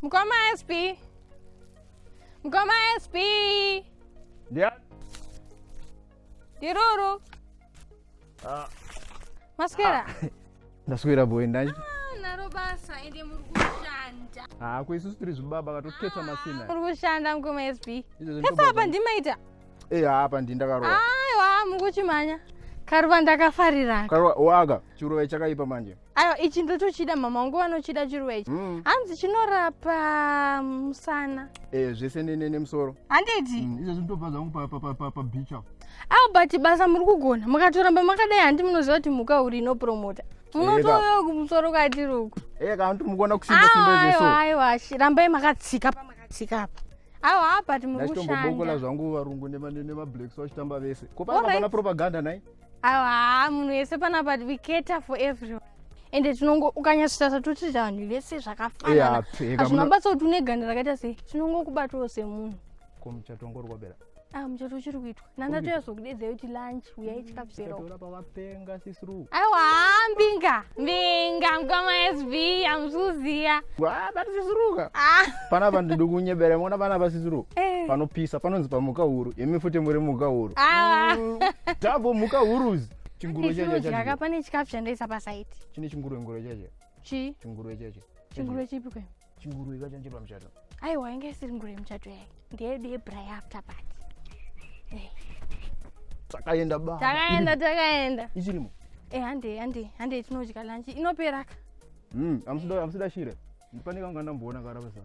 Mukoma SP. Mukoma SP. Ndiani? Ndiruru. Ah. Maswera. Ndaswera boy ndachi. Ah, naro basa ende muri kushanda. Ah, ko isusu tiri zvibaba katoketsa masina. Muri kushanda mukoma SP. Izvozvo Pesa apa ndimaita. Eh, apa ndi ndakarova. Aiwa, mukuchimanya. Karuva ndakafarira. Karuva waka chiruva chakaipa manje. Aiwa, ichi ndotochida mama wangu vanochida chiruva ichi. Hanzi chinorapa musana. Eh, zvese nemusoro. Handiti? Izvozvo ndobva zvangu pa pa pa pa beach apo. Awo but basa muri kugona. Mukatoramba makadai handi munoziva kuti mhuka uri inopromota. Munotouya kumusoro kwatiri uku. Eh, kana mukuona kusimba simba izvo so. Aiwa, aiwa, rambai makatsika pamakatsika apa. Aiwa, but muri Ndachitombobokola kushanda. zvangu varungu nemablacks vachitamba vese. Ko Alright. pana propaganda nai? Aiwa, munhu wese panapa we cater for everyone. Ende tinongo ukanyatsotarisa totita vanhu vese zvakafanana. Yeah, pfeka, Hazvina basa kuti une ganda rakaita sei. Tinongokubatawo semunhu. Ko muchato uri kwapera. Ah, muchato uchiri kuitwa. Nandatoyazokudedzai kuti lunch uyai chikafu chero. Chatora pavapenga sisru. Aiwa, mbinga. Mbinga mukoma SB hamusi kuziya. Ah, but sisruka. Ah. Panapa ndidi kunyebera muona panapa sisru. Eh. Panopisa panonzi pamuka huru. Imi futi muri muka huru. Ah. Double muka hurus. Chinguru chacho Chinodyaka chacho. pane chikafu chandaisa pasaiti. Chine chinguru nguru chacho. Chii? Chinguru chacho. Chinguru chipi kwe? Chinguru ikacha pamuchato. Aiwa, inge isiri nguru yemuchato yai. Ndeyedu yebraai after party. Eh. Takaenda ba. Takaenda, takaenda. Ichirimo. Eh, hande, hande, hande tinodya lunch. Inoperaka. Amusida shire. Pane kanga ndamboona karapa sa.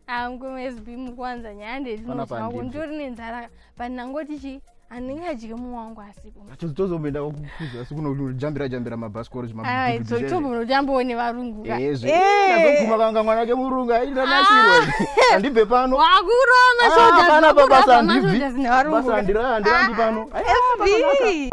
Ah, mukoma SB mukuwanza nyaya hande Panapa tinodya. handibvi. Nditori nenzara. But ndangoti chi handingadyi mumwe wangu asipo. Tozomboenda kukuza asi kunojambira jambira mabhasikoro Aiwa, tombonotambao nevarungu ka. Ezve. Eh. Ndazoguma kanga mwana ke murungu aita nasirwa. Handibve pano. Wakuroma Ah, soja. panapa basa handibvi. Masoja nevarungu. Basa handirandi pano. SB.